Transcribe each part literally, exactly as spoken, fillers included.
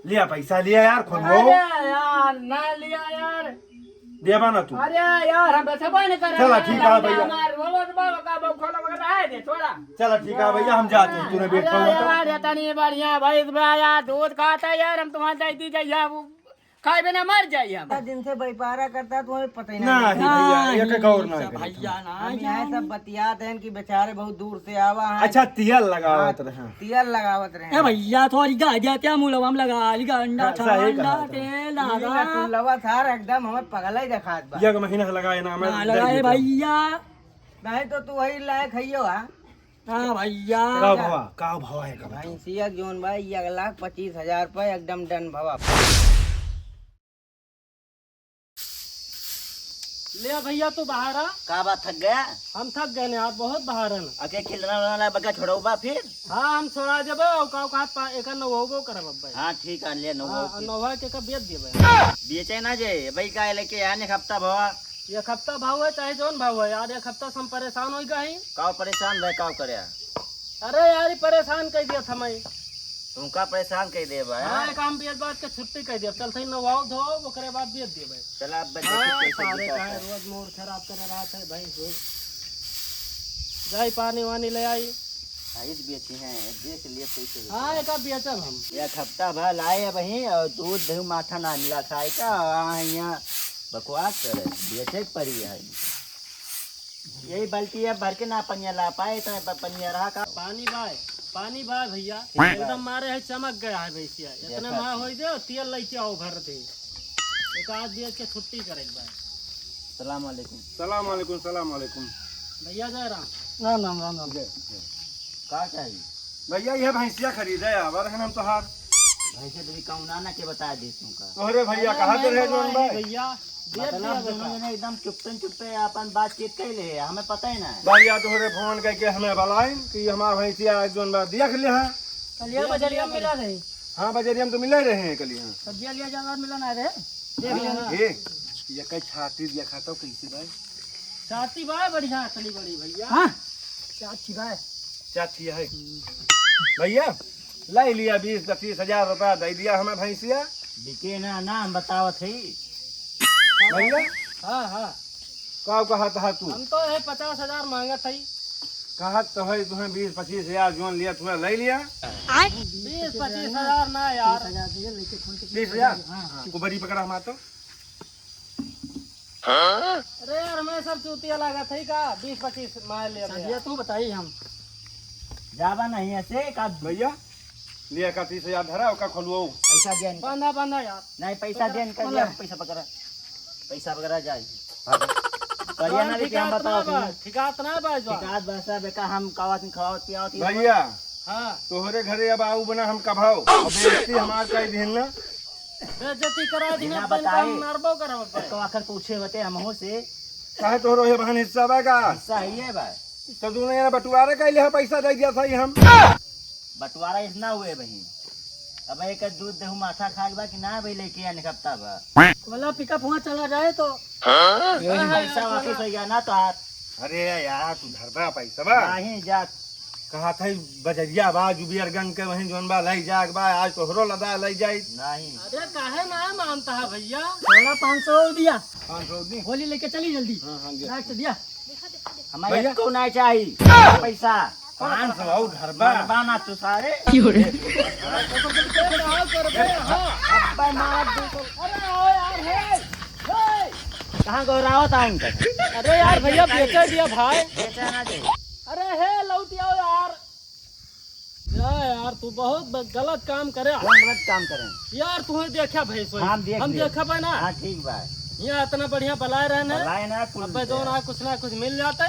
लिया पैसा, लिया यार, खोलवाओ। अरे यार, ना लिया यार। देबा ना तू। अरे यार, हम बेचबे नहीं करे। चला, ठीक है भैया। हमार रोबोट बा, का बा, खोला वगैरह है दे, छोड़ा। चला, ठीक है भैया, हम जाते हैं, तूने बेच अरे पाऊंगा तो। यार, इतनी बढ़िया भैंस बा यार, दूध खाता है यार, हम तुम्हारे दे दी जाइए, वो खाए बिना मर जाइए हम। इतना दिन से व्यापारा करता, तुम्हें पता ही ना नहीं। नहीं भैया, ये का गौर ना सब करे भैया तुम। ना हम यहाँ जान। सब बतियात हैं कि बेचारे बहुत दूर से आवा है। अच्छा, तेल लगावत हाँ, रहे। तेल लगावत रहे। ए भैया, थोड़ी गाय दिया, क्या मुलवा में लगा ली, गंडा हाँ, सही ठंडा कहा तुम। तेल ये लगा। टुल्लवा सार एकदम हमें पगला ही दिखात बा। एक महीना से लगाए ना, हमें ना दे लगाए देते। भैया। नहीं तो तू वही लायक है यो, हाँ? हाँ भैया। का भाव, का भाव है का बताओ? भैंसिया जौन बा, ये एक लाख पच्चीस हजार पे एकदम डन भाव। ले भैया, तू बाहर आ। का बात थक गया? हम थक गए ना यार, बहुत बाहर है ना। अके खिलना वाला बका छोड़ौबा फिर? हाँ, हम छोड़ा देबे, और का कहत पा, एकर न होबो करब अब भाई। हाँ, ठीक है, ले न हाँ, होबो फिर। नौवा के का बेच देबे। बेचे ना जे, भाई का लेके आने एक हफ्ता भवा। एक हफ्ता भाव है, चाहे जौन भाव है यार, एक हफ्ता से हम परेशान हो गए हैं। का परेशान भाई, का करे? अरे यार, ये परेशान कर दिया था मैं। तुमका परेशान कर दे भाई। हाँ, एक हम बेच बात के छुट्टी कर दिया। चलते ही नवाओ धोओ, ओकरे बाद बेच दिए भाई। चला, अब हाँ, देखी कैसे सारे बिकाता कहाँ है। रोज मूड खराब करे रहत है भाई, रोज। जाई पानी वानी ले आई। हाँ, इस बेची हैं, देख लिए पैसे। हाँ, एक बेचब हम। एक हफ्ता भर लाए अब ही और दूध दही माठा ना मिला खाए का, हाँ, यहाँ बकवास करे, बेचे के पड़ी है। यही बाल्टी अब भर के ना पनिया ला पाए, इतना प-, पनिया रहा का? पानी बा, पानी बा भैया, ठीक बा। एकदम मारे है, चमक गया है भैंसिया। इतना देखा माँ थी। होई दे, तेल लेके आओ भर दे। एक आध बेच के छुट्टी करे के बा। सलाम वालेकुम। सलाम वालेकुम, सलाम वालेकुम। भैया जय राम। राम राम, राम राम। जय, जय। का चाहिए? भैया, ये भैंसिया खरीदे आवा रहन हम तोहार। भैंसिया तो भी कौन आना के बता दे तुमका। तोहरे भैया अरे कहा तो नहीं रहे जौन बुलाए भाई? भैया, दे मतलब दिया दोनों बेटा। जने एकदम चुप्पे चुप्पे अपन बातचीत कर ले, हमें पता ही ना है। भैया तोहरे फोन करके हमें बुलाइन कि हमार भैंसिया एक जौन बा देख ले है। कलिया बजरिया में मिला रहे। हाँ, बजरिया में तो मिले रहे हैं कलिया। सब्जिया लिया जाना मिला ना रहे। देख हाँ, लेना। हाँ। ए, ये कई छाती देखा तो कैसे भाई? छाती बा बढ़िया, असली बड़ी भैया। हाँ, छाती बा। छाती है। भैया, लाई लिया बीस पच्चीस हजार रुपया दे दिया हमें भैंसिया। बिके ना, ना, हम बतावत है। भैया? हाँ, हाँ। का कहत है तू? हम तो यही पचास हजार मांगत है। कहत तो है तुम्हें बीस पच्चीस हजार जौन लिया, तुम्हें ले लिया। बीस पच्चीस हजार ना यार। तीस हजार? हाँ, हाँ। कुबरी पकड़ा हमार तो। अरे यार, हमें सब चूतिया लागत है का? बीस पच्चीस मार ले भैया। तू बताई हम। जाबा नहीं ऐसे का? भैया, लिया का तीस हजार धरा, ओका खोलवाओ। पैसा दिया इनका। बांधा, बांधा यार। नहीं, पैसा दिया इनका, खोला। लिया पैसा पकड़ा। पैसा पकड़ा जाए। करिया ना लेके हम बताओ बा, तुम। ठिकात ना बा, इस बार। ठिकात बा, सब एका हम खावत, खावत, पियावत, भैया, हाँ। तोहरे घरे अब आऊ बना हम कभाओ। अब बेइज्जती हमार कई दिन ना। बेइज्जती करा दिन बिना अपन बताए। काम मारबो करब अपन। तो आखिर पूछे होते हमहू से। काहे तोहरो ये बहन हिस्सा बा का? हिस्सा है ये बा। तो तूने ये बंटवारा कइले है, पैसा दे दिया था ये हम। बंटवारा इतना हुए बहिन। अब एक दूध देहू माठा खाए बा कि ना भाई लेके आने का हफ्ता बा। वाला पिकअप वहाँ चला जाए तो। हाँ? पैसा वापस हो गया ना तो आप। अरे यार, तू धरबा पैसा बा। नहीं जा। कहा था बजरिया बा, जुबियरगंज के वहीं जौन बा, लई जाए के बा, आज तोहरो लदा लई जाई। नहीं। अरे काहे ना मानता है भैया? थोड़ा पाँच सौ और दिया। पाँच सौ दी। होली लेके चली जल्दी। हाँ, हाँ, दिया। राख से दिया। हमारे भैया। को नहीं चाहिए पैसा। पाँच सौ और धरबा। मरबा ना तू सारे। क्यों रे? अब्बा मार दे तो। अरे आओ यार, हे, हे। कहाँ गौरावत आए इनका? अरे यार भैया, बेचे दिया भाई। बेचा ना दे। अरे हे, लौट आओ यार। या यार, तू बहुत ब-, गलत काम करे। कौन गलत काम करे? यार, तू देखा भैंस वही। हम देख हम लिया। देखा भाई ना। हाँ, ठीक बा। यहाँ इतना बढ़िया बलाए रहने। बलाए ना, कुल अबे दे। जो ना कुछ ना कुछ मिल जाते।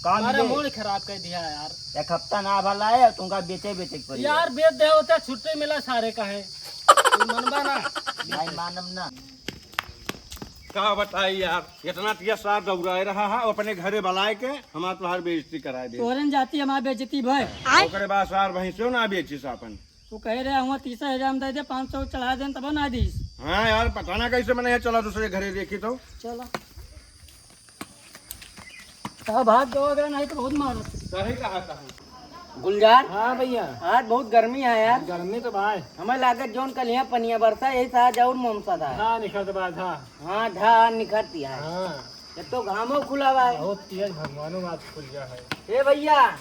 काम हमारे दे। मूड खराब कर दिया यार। एक हफ्ता ना भला है, तुमका बेचे, बेचे के पड़ी। यार, बेच दे होते, छुट्टी मिला सारे का है। तू मनबा ना। नहीं मानम ना। का बताई यार, इतना तिया सार दौड़ाए रहा है, अपने घरे बलाए के हमार तोहार बेइज्जती कराए दे। तोहरे न जाती हमार बेइज्जती भय। ओकरे बाद सार वहीं से ना बेचिस आपन। तू कहे रहे हुआ तीस हजार में दे दे, पाँच सौ चढ़ा देन तब ना दीस। हाँ यार, पता ना कैसे मने चला दूसरे घरे देखी तो। चला। तब भाग गवा गया, नहीं तो बहुत मारत। सही कहा था। गुलजार। हाँ भैया। आज बहुत गर्मी है यार। गर्मी तो भाई। हमें लागत जौन कलिया पनिया बरसा, यही से आज और मौसम था। हाँ, निखरत बा, धा। हाँ, धा निखरती है। हाँ। जब तो घामो खुला बा। बहुत तेज भगवानो आज खुल गया है। ए भैया,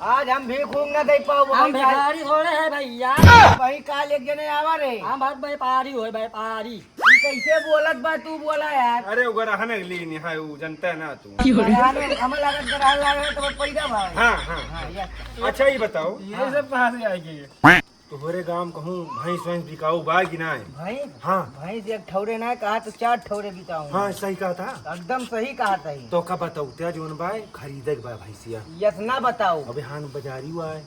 आज हम भीख ऊख ना दे पाओ हम भाई, काल भिखारी थोड़े है भैया। भाई, काल एक जने आवा रे। हम बहुत व्यापारी हो, व्यापारी। ई कैसे बोलत बा तू, बोला यार। अरे, वो गरहन लीन है, वो जनता है ना तू। गरहन, हमें लागत गरहन लागत तो पैदा भाई। हाँ, हाँ। हाँ, yes। अच्छा, ये बताओ। ये सब कहाँ से आएगी? तोहरे गांव कहूँ भैंस वैंस बिकाऊ बा कि ना? भैंस? हाँ। भैंस एक ठौरे ना, कहा तो चार ठौरे बिकाऊ। हाँ, सही कहा था। एकदम सही कहा था। तो का बताऊ, त्या जोन बा, खरीदे के बा भैंसिया। यस ना बताऊ। अबे हाँ, बाजारी हुआ है।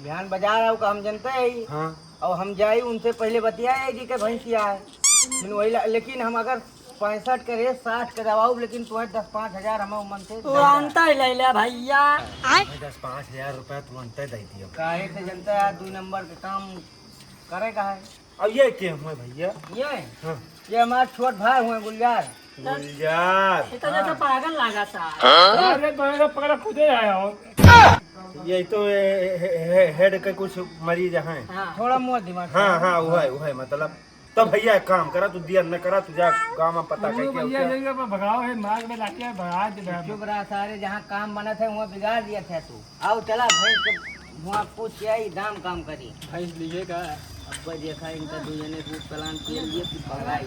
बिहान बाजार आओ का हम जनते ही। हाँ। और हम जाई उनसे पहले बतियाए जी के भैंसिया है। लेकिन वही ला-, लेकिन हम अगर पैंसठ के रेट साठ के दबाऊ, लेकिन तुम्हें दस पाँच हजार हम मन से तू अंतर ले ले भैया। आय। दस पाँच हजार रुपया तू अंतर दे दियो। काहे से जनता है, दू नंबर के काम करे का है। अब ये के हुए भैया? ये? हाँ। ये हमार छोट भाई हुए गुलजार। गुलजार। ये तो जैसे पागल लागा सा। अरे तो ये पकड़ा खुदे आया हो। ये तो हे-, हे-, हे-, हेड के कुछ मरीज हैं। हाँ। थोड़ा मोर दिमाग हाँ, खराब। हाँ, वो है, वो है, मतलब। तो भैया एक काम करा, तू दिया न करा, तू जा गाँव में पता अरे करके भैया, आओ। ये भगाओ है, मार में लाके भगा दे। चुप रहा सारे, जहाँ काम बनत है वहाँ बिगाड़ दिया था तू। आओ चला भैंस के हुआ पूछ के आई, दाम काम करी। भैंस लिए का? अब देखा इनका दू जने को प्लान किया लिए कि भगाई।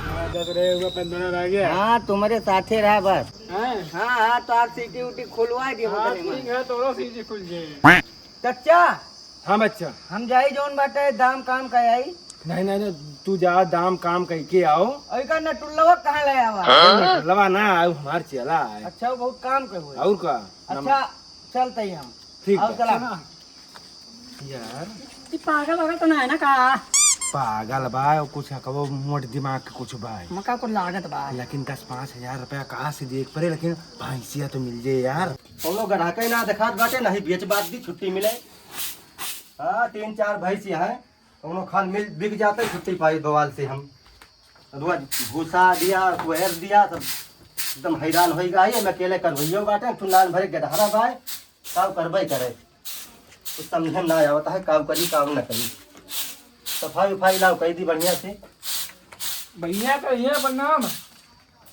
हाँ, दस रहे हुआ, पंद्रह रह गया। हाँ, तुम्हारे साथे रहा बस। हाँ? हाँ, हाँ, तो आप सीटी उटी खुलवा दिए हाँ, बगले में। ठीक है, तोरो सीटी खुल जाए। चच्चा, हाँ बच्चा। हम जाई जौन बाटे दाम काम का आई। नहीं, नहीं, नहीं, तू जा दाम काम कह के आओ। और का नटुल्लवा कहाँ ले आवा? अरे नटुल्लवा ना आऊ, हमार चेला है। अच्छा, वो बहुत काम के हुए। और का? अच्छा, चलते ही हम। ठीक आओ बा। चला। यार। ई पागल वागल तो ना है ना का? पागल बा, और कुछ हकबो मोट दिमाग के कुछ बा। मका को लागत बा। लेकिन दस पाँच हजार रुपया कहाँ से देख पड़े, लेकिन भैंसिया तो मिल जाए यार। कौनो ग्राहक ही ना देखात बाटे, नहीं बेच बात दी, छुट्टी मिले। हाँ, तीन चार भैंसिया है, कौनो खान मिल बिक जाते, छुट्टी पाई बवाल से हम। अब वो भूसा दिया, कुहर दिया, सब एकदम हैरान होई गए। हम अकेले कर भैया बाटे, तू नान भरे गदहरा बाय, काव करबे करे। कुछ समझे में ना आवत है, काव करी, काव न करी। सफाई उफाई लाओ, कह दी बढ़िया से। भैया तो ये प्रणाम।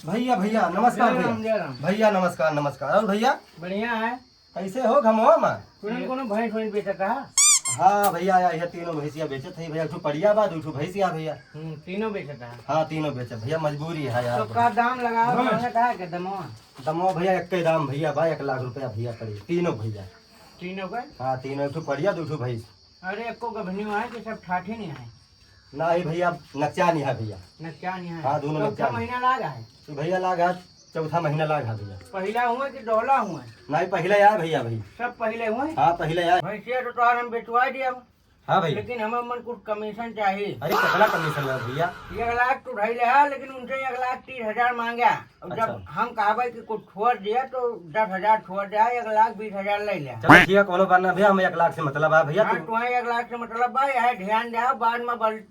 भैया, भैया, नमस्कार जय भैया। राम, जय राम। भैया, नमस्कार, नमस्कार। और भैया? बढ़िया है। कैसे हो घमवा में? तुरंत कोनो भैंस वैंस बेचत है? हाँ भैया, या, यह तीनों भैंसिया बेचत है भैया, एक ठो पड़िया बा, दू ठो भैंसिया भैया। हम्म, तीनों बेचत है? हाँ, तीनों बेचत भैया, मजबूरी है यार। तो का दाम लगाओ, हाँ। महंगा का है के दमवा? दमवा भैया, एक ही दाम भैया बा, एक लाख रुपया भैया पड़ी, तीनों भैया। तीनों का? हाँ, तीनों, एक ठो पड़िया, दू ठो भैंस। अरे, एको गभनियो है कि सब ठाठी नहीं है? ना, ये भैया, नकचा नहीं है भैया। नकचा नहीं है? हाँ, दोनों चौथा नकचा नहीं। महीना लाग है? तो भैया लाग है, चौथा महीना लाग है भैया। पहला हुआ कि डोला हुआ? नहीं, पहले आया भैया, भाई। सब पहले हुआ? हाँ, पहले आया। भैंसिया तो तोहार हम बेचवा दिया। हाँ भैया। लेकिन हमें मन कुछ कमीशन चाहिए। अरे, कितना कमीशन है भैया? एक लाख तो उठाई ले है, लेकिन उनसे एक लाख तीस हजार मांगा। और जब अच्छा। हम कहबे कि कुछ छोड़ दिया तो दस हजार छोड़ दिया, एक लाख बीस हजार ले ले। चलो ठीक है, कोनो बात ना भैया, हमें एक लाख से मतलब है भैया। हाँ, तू तुम्हें एक लाख से मतलब बा, यह ध्यान दे, बाद में बल-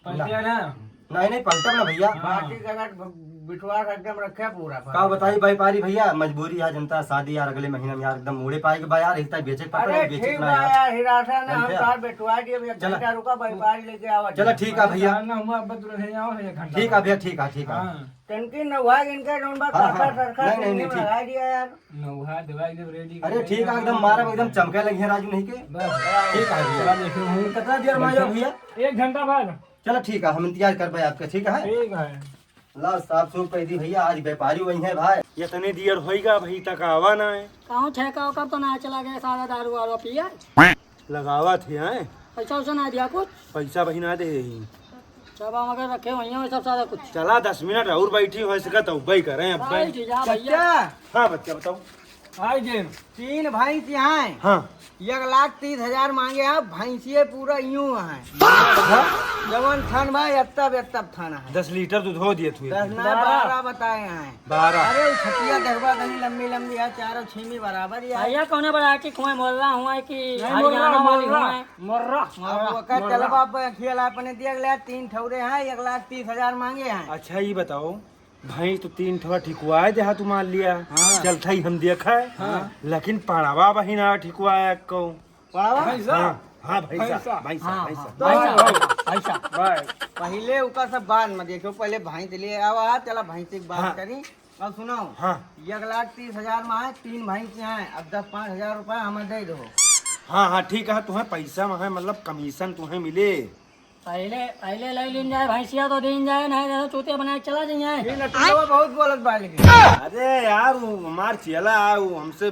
पलटिया ना। नहीं, नहीं, पलटब ना भैया। हाँ। बाकी का अगर विश्वास एकदम रखे पूरा। का बताई व्यापारी भैया, मजबूरी है जनता, शादी यार अगले महीना में यार एकदम मुड़े पाए के बा यार, इतना बेचे के पड़ता अरे है, बेचे ठीक ना बा यार। यार, हिरासा ना, हम समझे? तार बेचवा दिए, एक चला। घंटा रुका, व्यापारी लेके आवा। चला ठीक है भैया। ना हुआ, अब तुरंत ही आओ, एक घंटा ठीक है बाद। भैया, ठीक है, ठीक है। हाँ। तनकी नौहा इनका जौन बा, हाँ, सरखा, हाँ। सरखा नहीं, नहीं, चुन्नी नहीं, में ठीक। लगा दिया यार। नौहा दवाई जब रेडी अरे कर ठीक है, दिया। एकदम मारब, एकदम चमके लगी है राजू नहीं के। बस। ठीक है भैया। चला देखो, हम कितना देर में आइबा भैया? एक घंटा बाद। चला ठीक है, हम इंतजार करबे आपका, ठीक है? ठीक है। ला साफ सूफ कर दी भैया, आज व्यापारी वही है भाई। इतने देर होइगा भाई तक आवा ना है। कहूँ ठेका ओकर तो ना चला गया सारा दारू वारू पिया। लगावा थे हैं। पैसा वैसा ना दिया कुछ? पैसा भाई ना दे ही। सब हम अगर रखे वहीं हैं सब सारा कुछ। चला दस मिनट और बैठी हो सका तो भाई करें अब भाई। बैठ जा भैया। चाचा। हाँ बच्चा बताओ। भाई जी। तीन भैंस यहाँ हैं। हाँ। एक लाख तीस हजार मांगे हैं, भैंसिए पूरा यूं हैं। हाँ? जवन थन भाई, एत्तब, एत्तब थन है। दस लीटर दूध हो दिए तू। दस ना, बारह। बारह बताए हैं। बारह। अरे, वो छतिया देखबा, गली लंबी लंबी है, चारों छीमी बराबर ही है। भैया, कौन बड़ा कि कुएं मोर्रा हुआ है कि नहीं, हरियाणा मोर्रा, वाली मोर्रा, हुआ है? मोर्रा। और वो का मोर्रा। चलबा पे अखिया ला अपने दिया गया, तीन ठौरे हैं, एक लाख तीस हजार मांगे हैं। अच्छा, ये बताओ, भैंस तो तीन ठवा ठिकवाए दे, हाँ, तू मान लिया। हाँ। चल, थई हम देखा है। हाँ। लेकिन पड़वा बहिना ठिकवाए को। पड़वा? भैंसा? हाँ, हाँ, भैंसा, भैंसा। भैंसा, हाँ, भैंसा। हाँ, भैंसा, भैंसा। भाई। पहिले उका सब बाद में देखो, पहिले भैंस ले आवा, चला भैंस से बात हाँ। करी। अब सुनो, हाँ। एक लाख तीस हजार में है, तीन भैंस हैं, अब दस पाँच हजार रुपया हमें दे दो। हाँ, हाँ, ठीक है, तुम्हें पैसा में है, मतलब कमीशन तुम्हें मिले। पहिले, पहिले ले लीन जाए, भैंसिया तो दीन जाए, नहीं तो चूतिया बना के चला जाइए। ये नटुलवा बहुत बोलत बा लेकिन। अरे यार, वो हमार चेला है, वो हमसे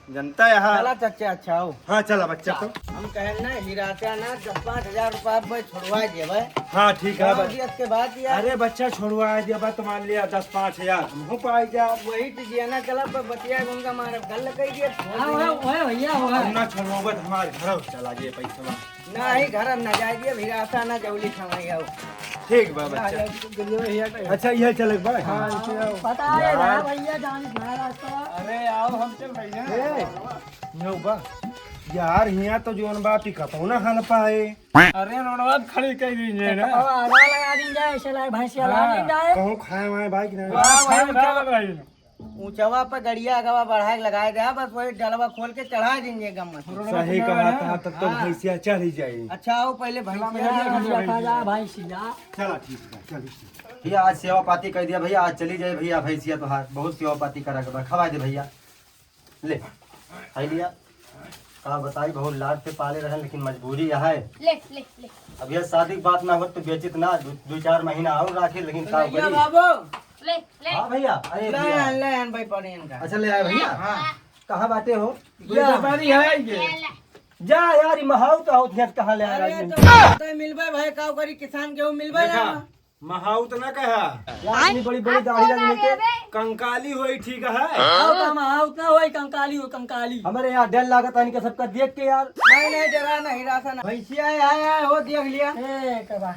जनता है। चला चाचा, अच्छा हो। हाँ, चला बच्चा तो। हम कहन ना, हिराता ना, दस पाँच हजार रुपया अब छोड़वा देबे। हाँ, ठीक है, गाँव बस। दियत के बात यार। अरे बच्चा, छोड़वा दिया बा, तो मान लिया दस पाँच हजार हमहू पाई जा। वही तो जियाना चला, पर बतिया उनका मारे गल कई दिया। हाँ, वह, वह भैया, वह। हम ना छोड़वा, बस हमारे घर चला जाए पैसा। नहीं, घर हम ना जाए दिए, हिराता ना जौली खावाई आओ। ठीक बा, बच्चा। अच्छा, यह चलक बा। हाँ, इसे आओ। पता है यार। ना भैया, जानी ना रास्ता। अरे, आओ, हम चल भैया। ए, यो बा। यार, हियाँ तो जोन बा, पिकअपो ना हल पाए। अरे, रोडवा खड़ी कर दीजिए ना। पिकअपवा आगा लगा दीन जाए, ऐसे लाए भैंसिया हाँ। लाग दीन जाए। कहूँ खाए वाए भाई कि नहीं? वाह, भाई, वाह, उठा। भाई। ऊंचवा पे गड़िया अगवा बढ़ा के लगाए दे, बस वही डलवा खोल के चढ़ा देंगे गम में। सही कहा था, तब तो हाँ। भैंसिया चढ़ ही जाई। अच्छा, आओ पहले भैंसिया भैया, देखो। भैया, भैया, भैंसिया। चला, ठीक है, चल, ठीक है। भैया, आज सेवा पाती कर दिया भैया, आज चली जाए भैया, भैंसिया तोहार बहुत सेवा पाती करा के बा, खवा दे भैया। ले, खाई लिया। का बताई, बहुत लाड से पाले रहे, लेकिन मजबूरी यह है। ले, ले, ले। अब यह शादी की बात ना हो तो बेचित ना, दो, दो चार महीना और राखे, लेकिन का भैया करी? बाबू। ले, ले। हाँ भैया, अरे ले भैया। आन, ले आन भाई, पढ़े इनका। अच्छा, ले आए भैया? हाँ। कहाँ बाटे हो? ये या। व्यापारी है ये। ले, ले। जा यार, ई महाऊ तो होत है, कहाँ ले आए अरे आदमी? तो मिलबे भाई, का करी, किसान के वो मिलबे देखा, ना। महाऊ तो ना कहा। यार, इतनी बड़ी बड़ी दाढ़ी लगने के। कंकाली होई ठीक है। हाँ, तो महाऊ ना होई, कंकाली हो, कंकाली। हमारे यहाँ डर लागत है इनके सबका देख के यार। नहीं, नहीं, डरा नहीं, रासा ना। भैंसिया है, आया है, हो देख लिया। ए, कबा।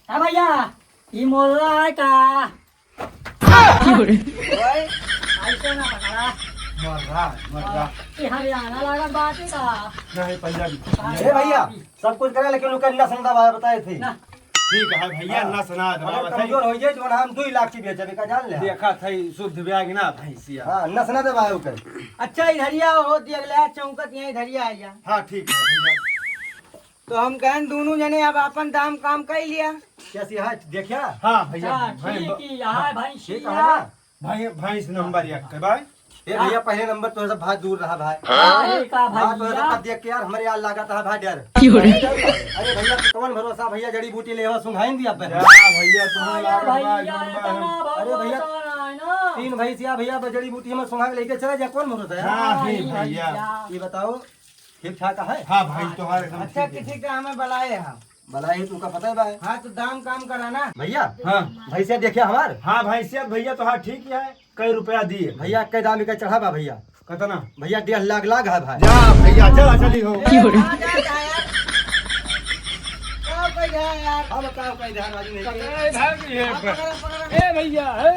हाँ भैया, ई मोर्रा है का? ओए। ऐसे ना पकड़ा। मोर्रा, मोर्रा। ई हरियाणा लागत बाटे का? नहीं, पंजाबी। ए भैया, सब कुछ करे, लेकिन ओकर नस ना दबाए बताए थे। ना। ठीक है भैया, हाँ। नस ना दबाए अगर बताए। कमजोर हो जाए, तो हम दो लाख की बेचे, बेका जान ले। देखा था, शुद्ध ब्याग ना भैंसिया। हाँ, नस ना दबाए ओकर। अच्छा, इधरिया हो दिया, अगला चौकत यहाँ इधरिया आ जा। हाँ, ठीक है भैया। तो हम कहन दोनों जने अब अपन दाम काम कर लिया। कैसी है, देखिया? हाँ भैया, अच्छा, भाई, ठीक ही है, भैंसिया। ठीक है ना? भाई, भैंस नंबर एक के भाई। ए भैया, पहले नंबर तो सब भाई दूर रहा भाई। हाँ, ये का हाँ, तो भैया? सब देख के यार, हमारे यार लागत है भाई डर। क्यों रे? अरे भैया, कौन भरोसा भैया, जड़ी बूटी ले हो, सुंघाइन दिया बे। जा भैया, तुम्हें अरे लागत बा, भैया, जोन बा इतना हम। अरे भैया, भरोसा ना है ना। तीन भैंसिया भैया, बस जड़ी बूटी हमें सुंघा के लेके चला जा, कौन भरोसा है? हाँ, हाँ, ठीक भैया। भैया। ये बताओ, ठीक ठाक है? हाँ भाई, तुम्हारे एकदम अच्छा, ठीक है। किसी का हमें बुलाए हम। बुलाए ही, तुमका पता है भाई। हाँ, तो दाम काम करा ना। भैया, हाँ। भैंसिया देखिया हमार? हाँ, भैंसिया भैया तो हाँ, ठीक ही है। कई रुपया दिए? भैया, कई दाम का चढ़ा बा भैया? कितना? भैया, डेढ़ लाख लाग है भाई। जा भैया, चला चली हो। ए, आ जा, जा यार। का कह रहा है यार? अब का कह रहा है, राजू नहीं। पकड़ा, इधर भी है। हाँ, पकड़ा, पकड़ा। ए भैया, ए।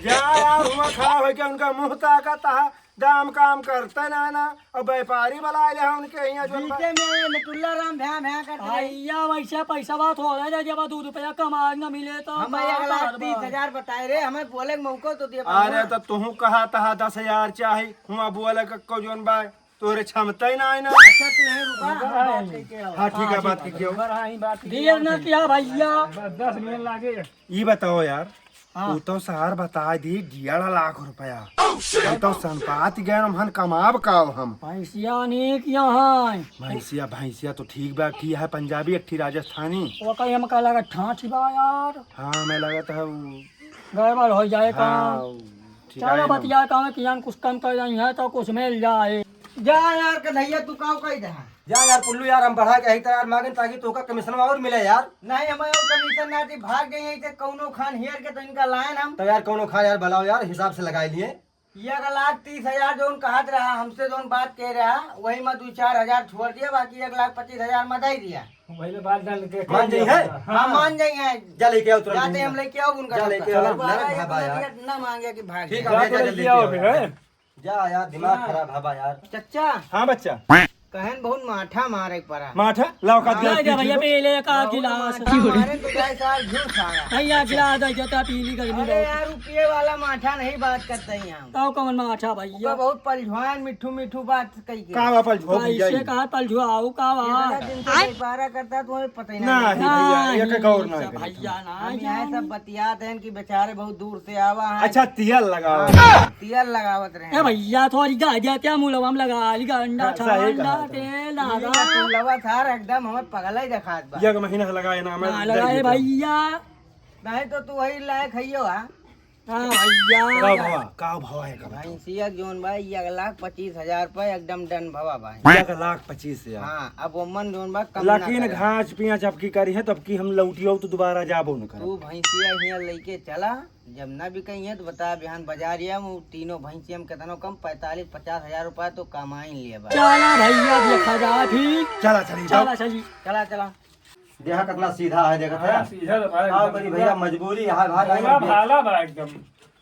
जा यार, हुआ खड़ा होके उनका मुंह ताकत है। दाम काम करते ना ना, और व्यापारी बुलाए ले उनके यहाँ जो बीचे में नटुल्ला राम भ्या भ्या करते रहे। भैया, वैसे पैसा बात हो रहा है, जब दो रुपया कमाए न मिले तो हमें का एक लाख करबा? तीस हजार बताए रे, हमें बोले के मौका तो दिए अरे बाबा। तो तुहू कहा तहा दस हजार चाहे, हुआ बोले कक्को जोन बा, तोरे क्षमता ही ना है ना। अच्छा, तू यहीं रुका, हम बात करके आओ। हाँ, ठीक है, हाँ, बात ठीक है। करके आओ। देर ना किया भैया। बस दस मिनट लागे। ई बताओ यार, हाँ। उ तो सार बताए दी डेढ़ लाख रुपया। Oh, shit! उ तो सनपात गए हम, हन कमाब का हम। भैंसिया नीक यहाँ है। भैंसिया, भैंसिया तो ठीक बा, की है पंजाबी, एक ठी राजस्थानी। वो कहीं हमका लगा ठाठ बा यार। हाँ, मैं लगत है उ गड़बड़ हो जाए हाँ, काम। उ ठीक चलो है ना। बतिया काम कि हम कुछ कम कर रही है तो कुछ मिल जाए। जा यार कन्हैया, तू काऊ कही दे। जा यार पुल्लू यार, हम बढ़ा के यही तरह यार मांगन ताकि तोका कमीशन और मिले यार। नहीं, हमें और कमीशन ना दी, भाग गई है इसे कौनो खान हेर के तो इनका लायन हम। तो यार कौनो खान यार बुलाओ यार, हिसाब से लगाई लिए। एक लाख तीस हजार जोन कहत रहा, हमसे जोन बात कह रहा, वही में दो चार हजार छोड़ दिया, बाकी एक लाख पच्चीस हजार में दे दिया। वही में बात डाल के मान जाई है? हाँ, मान जाई है। जा लेके आओ तुरंत जाते इनका। हम लेके आओ उनका जा लेके सबका। आओ, दोबारा नरक एक है बा यार। मिनट ना मांगे कि भाग ठीक जाए। है, जा भैया, तो जा लेके लेके आओ आओ फिर, भैया। हैं? जा यार, दिमाग हाँ। खराब है बा यार। चच्चा। हाँ बच्चा। कहन बहुत माठा मारे के परा। माठा? लाओ, का हाँ, गिलास ले जा पी भैया, पी लो। पी ले एक आध बहुत गिलास। माठा मारे तो जाए सार झूठ सारा। भैया, गिलास दे, जो तो पी ली, गर्मी अरे बहुत। यार, वो पिए वाला माठा नहीं बात करते हैं हम। तो कौन माठा भैया? ओका बहुत पलझुआन, मिठू, मिठू बात कही के। का बा पलझुआ भैया कैसे ई? कहा पलझुआ, वो का बा? इतना दिन से आय? बंटवारा करता, तुम्हें पता ही ना नहीं। नहीं भैया, नहीं, ये का गौर नहीं सब करी। भैया ना हम यहाँ जान। सब बतियात हैं कि बेचारे बहुत दूर से आवा है। अच्छा, तेल लगाओ। हाँ, तेल लगावत रहे। ए भैया, थोड़ी गाजा क्या मुलवा में लगा ली, गंडा हाँ, सही ठंडा कहा था। तेल ये दादा। मुलवा सार एकदम हमें पगला ही दिखात बा। एक महीना से लगाए ना, मैं ना देख लगाए लेता हूँ। भैया। नहीं तो तू वही लायक है यो, हाँ। हाँ भैया। का भाव, का भाव है का बताओ? भैंसिया जौन बा, एक लाख पच्चीस हजार रुपया एकदम done भवा भाई। एक लाख पच्चीस हजार। हाँ, अब ओमन जौन बा, कम ना लेकिन करे। घास पियाज अब की करी है, तब की हम लौटियो तो दोबारा जाबो न करब। तू भैंसिया हियाँ लेके चला, जब ना बिकइहे तो बता, बिहान बाजार या वो तीनों भैंसिया में केतनो कम, पैंतालीस पचास हजार रुपया तो कमाई लिए बा। चला भैया, देखा जा फिर। चला चली, चला जाओ। चली। चला, चला। देखा कितना सीधा है, देखा हाँ, था। सीधा तो भाई का एकदम करी पूरा भैया, मजबूरी है, भाई, भोला नहीं बेच-, भाला बा एकदम।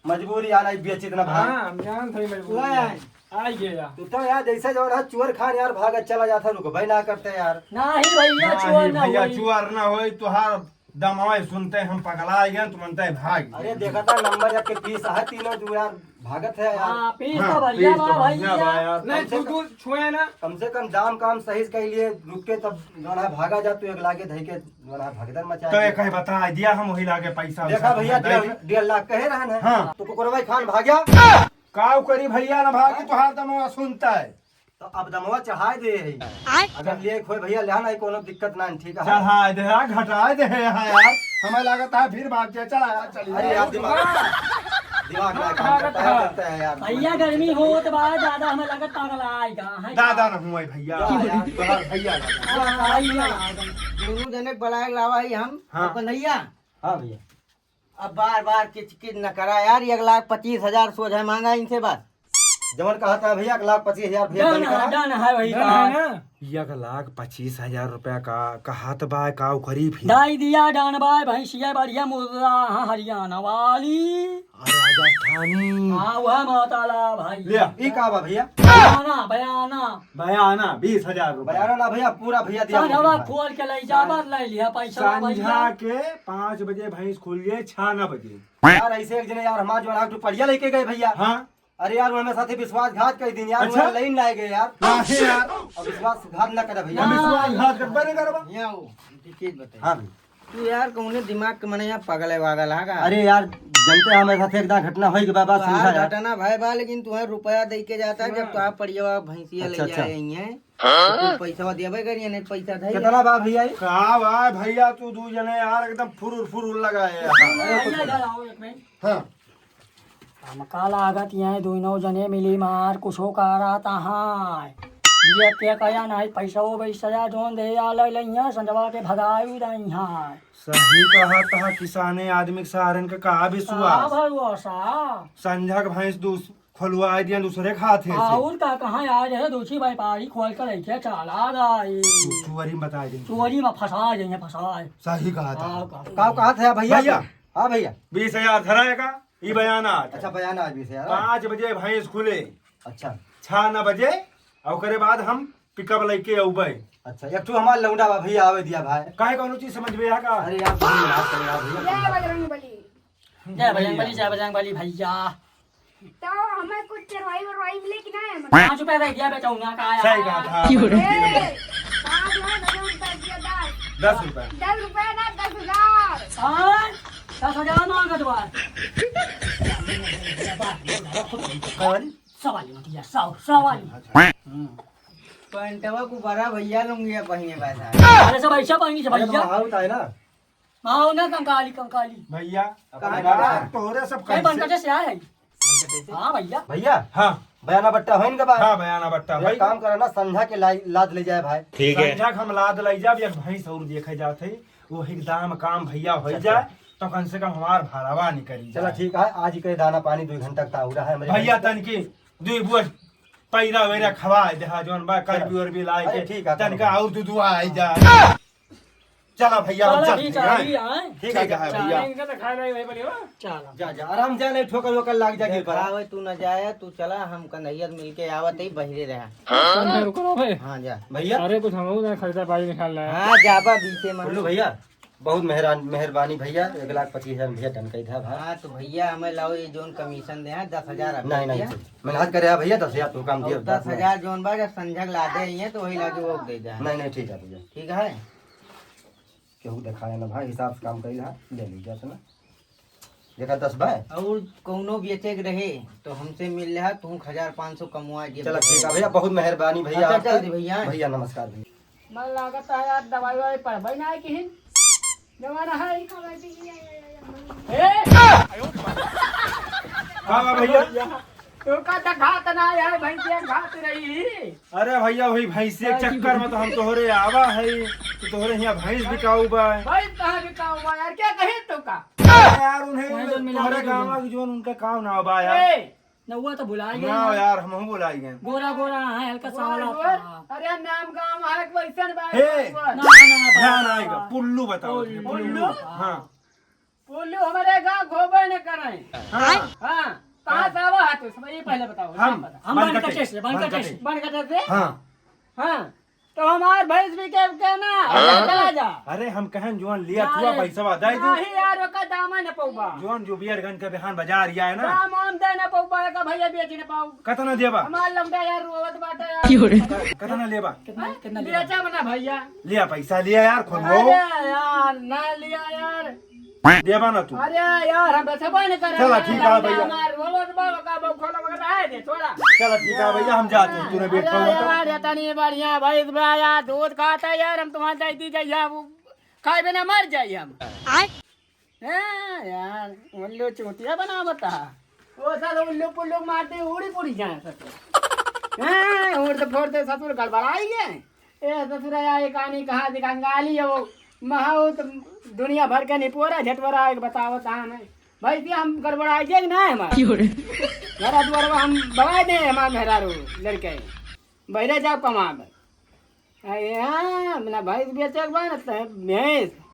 मजबूरी आ नहीं बेचित ना भाई। हाँ, हम जानत हई मजबूरी वाह। है। आ गया। तू तो यार जैसे जो रहा चुअर खान यार भागा चला जाता, रुक भाई ना करते यार। नहीं भैया, नहीं चुअर ना भैया, होई। चुअर ना होई, तुहार दमवा सुनते हम पगला गए, तुरंते भाग गए। अरे देखा था नंबर एक के पीस है तीनों जो यार भागत है यार। हाँ, पीस हाँ, तो बढ़िया पीस बा तो बढ़िया भैया। बा यार। नहीं, कम से तू कम, दूध छुए ना। कम से कम दाम काम सही से कह लिए, रुक के तब जौन है भागा जा, तू एक लागे धई के जौन है भगदड़ मचा तो दिया। एक ही बता दिया, हम वही लागे पैसा देखा वैसा भैया, दे डेढ़, दे। डेढ़ लाख कहे रहन है। हाँ। तो कुकुरवा खान भाग्या। काऊ करी भैया ना भागी, तुहार दमवा सुनता है। तो अब दमवा चढ़ाए दे है। आय? अगर लिए खोए भैया, लेहा नहीं कोनो दिक्कत ना, ठीक है? चढ़ाए दे, हाँ, घटाए दे, हाँ यार। हमें लागत है फिर भाग जाए, चला यार, चलिए। अरे यार, दिमाग, दिमाग ना काम करता है, लगता है यार। भैया, गर्मी होत बा, ज्यादा हमें लगत पागल आएगा, है दादा क्या? न हुए भैया, जा यार, तोहार भैया ना। हाँ, भैया। दोनों जने के बुलाए लावा ही हम, हाँ। अपन भैया। हाँ भैया। अब बार बार किच किच न करा यार, एक लाख पच्चीस हजार सोझा मांगा इनसे बस। जवन कहा था भैया, एक लाख पच्चीस हजार भैया, done done करा। Done है वही done का। है ना? एक लाख पच्चीस हजार रुपया का कहत बा, का करी फिर? दाई दिया done बा, भैंसिया बढ़िया मुर्रा, हाँ, हरियाणा वाली। आ, राजस्थानी। हाँ, वह माताला भाई। ले, ई का बा भैया? बयाना, बयाना। बयाना, बीस हजार रुपया। बयाना ना भैया, पूरा भैया दिया संझवा भैया। खोल के ले जावा, ले लिया पैसा संझा भैया। के पाँच बजे भैंस खुल जाए, छह ना बजे। यार, ऐसे एक जने यार, हमार जौन है, दुपहरिया लेके गए भैया। हाँ। अरे यार, उन्होंने साथे विश्वासघात कर दिन यार, अच्छा? उन्होंने लाइन लाए गए यार। काहे यार? अब विश्वासघात ना करे भैया। हम विश्वासघात करबे नहीं करबा। यहाँ हो, एक चीज बताइए। हाँ भैया। तू यार, कौने दिमाग के मने यहाँ पागल है, वागल है का? अरे यार, जनते हैं, हमारे साथ एक दान घटना होई के बा, बात तोहार समझा यार। घटना भाई बा, लेकिन तुम्हें रुपया दे के जाता है, जब हाँ। तोहार पड़िया भैंसिया अच्छा, ले अच्छा। जाए हैं, तो तू पैसा देबे करिए, नहीं पैसा दे। कितना बा भैया ये? का बा भैया, तू दू जने यार एकदम फुरुर फुरुर लगाए यार। भैया, इधर आओ एक मिनट। हाँ। हमका लागत यहाँ दोनों जने मिली मार कुछो करत हैं। ये के कया नहीं, पैसा वो बीस हजार जौन दे आ ले लइहाँ, संजवा के भगाई रही हैं। सही कहत ह, किसाने आदमी के सहारन के का विश्वास। का भरोसा? संझा के भैंस दूस-, खोलवाए दिया दूसरे खाते से। और का, कहाँ आज है, दूसरी व्यापारी खोल के लेके चला गई। चोरी में बता देंगे। चोरी में फंसा जाइए, फंसाए। सही कहत ह। हाँ, का। का कहत है भैया? भैया। हाँ भैया। बीस हजार धराएगा, ई बयाना। अच्छा, बयाना आज बीस हजार। पाँच बजे भैंस खुले। अच्छा। छह न बजे, और ओकरे बाद हम पिकअप लेके अउबे। अच्छा, एक ठो हमार लौंडा बा भैया, आवे दिया भाई। काहे कौनो चीज समझ में आ का? अरे यार, भाई, बात कर यार भैया। जय बजरंग बली। जय बजरंग बली, जय बजरंग बली भैया। तो हमें कुछ चरवाई वरवाई मिले कि ना है? पाँच रुपया रह गया बेचौना का यार। सही बात है। ए, पाँच रुपया, दस रुपया दिया, दस। दस रुपया। दस रुपया ना, दस हजार। हाँ, दस हजार मांगत बा। कौन? सवाल ही मत किया, सौ, सौ वाली। अच्छा। हम्म। पैंटवा को बड़ा भैया लुंगिया पहिने बा साहब। अरे सब ऐसा पहिनी से अरे भैया। तो हाउत है ना। हाँ, ना कंकाली, कंकाली। भैया, कहाँ यार, का? तोहरे सब कहीं कैसे? बंकट से आए हैं। बंकट से? हाँ भैया। भैया। हाँ। बयाना बट्टा होइन का बा? हाँ, बयाना बट्टा एक होइन। काम करा ना, संझा के लाई-, लाद ले जाए भाई। ठीक है। संझा के हम लाद ले जाब, एक भैंस और देखे जात है, वो एकदम काम भैया हो अच्छा, जाए, अच्छा। तो कम से कम हमार भरवा निकली चला जाए। ठीक है, आज के दाना पानी दो घंटा का ताऊ रहा है हमरे भैया, घर। तनकी दुई बुआ पैरा वैरा खवाए देहा, जौन बा, करबी वरबी लाए अरे के, ठीक है, तनका करो। और दुधवा आई जाए। चला भैया, हम चला, चलते ठीक है, हैं। अभी आए। ठीक है, ठीक है, चला, भैया। इनका तो खाए नहीं भाई, बोलिए, हाँ? चला। जा, जा, आराम जा, नहीं ठोकर वोकर लाग जाए गिर पड़ा। देखावे, तू न जाए, तू चला, हम कन्हैया मिल के आवत ही, बहिरे रहा। हाँ, रुको ना भाई। हाँ, जा। भैया। अरे, कुछ हमहू ना खरीदा पाई निकाल रहा है। हाँ, जाबा बीचे में। बोलो भैया, बहुत मेहरान-, मेहरबानी भैया, एक लाख पच्चीस हजार में भैया done कर दिया भाई। हाँ, तो भैया, हमें लाओ, ये जोन commission दे हैं, दस हजार आप नहीं, नहीं, भैया। ठीक। मेहनत करे हैं भैया, दस हजार तो काम दिया, और दस हजार जोन बा, जब संझक लादे ही है, तो वही लाके वो दे दे। नहीं, नहीं, ठीक है भैया। ठीक है? केहू देखाए ना भाई, हिसाब से काम कइल हा, ले लीजिए अपना। देखा दस बा। और कौनो बेचे के रहे तो हमसे मिल लेहा, तू हजार पाँच सौ कमवा दिए। चला ठीक है भैया, बहुत मेहरबानी भैया अच्छा, आपका। चल दे भैया। भैया नमस्कार भैया। मन लागत है यार, दवाई ववाई पड़बे ना है किहिन। जमाना है। ए! का बा भैया? तोका त घात ना है, भैंसिया घात रही। अरे भैया, वही भैंसिया के चक्कर में तो हम तोहरे आवा है, तो तोहरे यहाँ भैंस बिकाऊ बा। भैंस कहाँ बिकाऊ बा यार? क्या कहे तोका? यार, उन्हें वहीं तो मिला तोहरे दे गाँव दो। के जोन उनका काम ना बा यार। ए! नौवा तो भुलाई गए ना यार। यार, हमहू भुलाई गए। गोरा गोरा है, हल्का गोरा सांवला गोरा। था। अरे नाम गाँव है, वैसन बा। हे! गोरा। ना, ना, ना, ध्यान आएगा, पुल्लू बताओ, पुल्लू। पुल्लू। हाँ। पुल्लू हमारे गाँव घोबे न करे। हाँ। हाँ, कहाँ से आवा है तू? सब ये पहले बताओ, हम नाम बता। हम बनकटे, बनकटे से, बनकटे बनकटे। से। बनकटे से? हाँ। हाँ, तो हमार भैंस भी के, के ना, हाँ। चला जा। अरे, हम कहन जुआन लिया जा थुआ रे। पैसवा दे दू। नहीं यार, ओका दाम न पौबा। जुआन जो बियरगंज के बिहान बाजार आया है ना। दाम हम दे न पौबा, का भैया बेच न पाऊ। कतना देबा? हमार लौंडा यार रोवत बाटे यार। क्यों रे? क-, कतना लेबा? कितना, कितना लेबा? बेचा बना भैया। लिया पैसा लिया यार, खुद अरे यार, ना लिया यार। देबा ना तू। अरे यार, हम बेचबे न करे। चला, ठीक है भैया। हमार रोवत बा, का बा, खोला वगैरह है दे, छोड़ा। चला, ठीक है भैया, हम जाते हैं, तूने बेच अरे पाऊंगा तो। यार, इतनी बढ़िया भैंस बा यार, दूध खाता यार, हम तुम्हारे दे दी जाइए, वो खाए बिना मर जाइए हम। आय? हैं यार, उल्लू चूतिया बनावता। ओ साला उल्लू पुल्लू मारते उड़ी पुड़ी जाए ससुर। हैं, उड़ते फोड़ते ससुर गड़बड़ाई है। ए ससुर, या एक आनी कहाँ से कंगाली है वो, महू तो दुनिया भर के निपोरा झटवरा एक बतावत हमें। भैंसिया हम गड़बड़ाई जाए कि ना हमार? क्यों रे? घरा दुआरवा हम बवाए दे हमार मेहरारू लड़के। बहिरे जाओ कमाबे। अरे हाँ, अपना भैंस बेचे के बा ना, तो भैंस।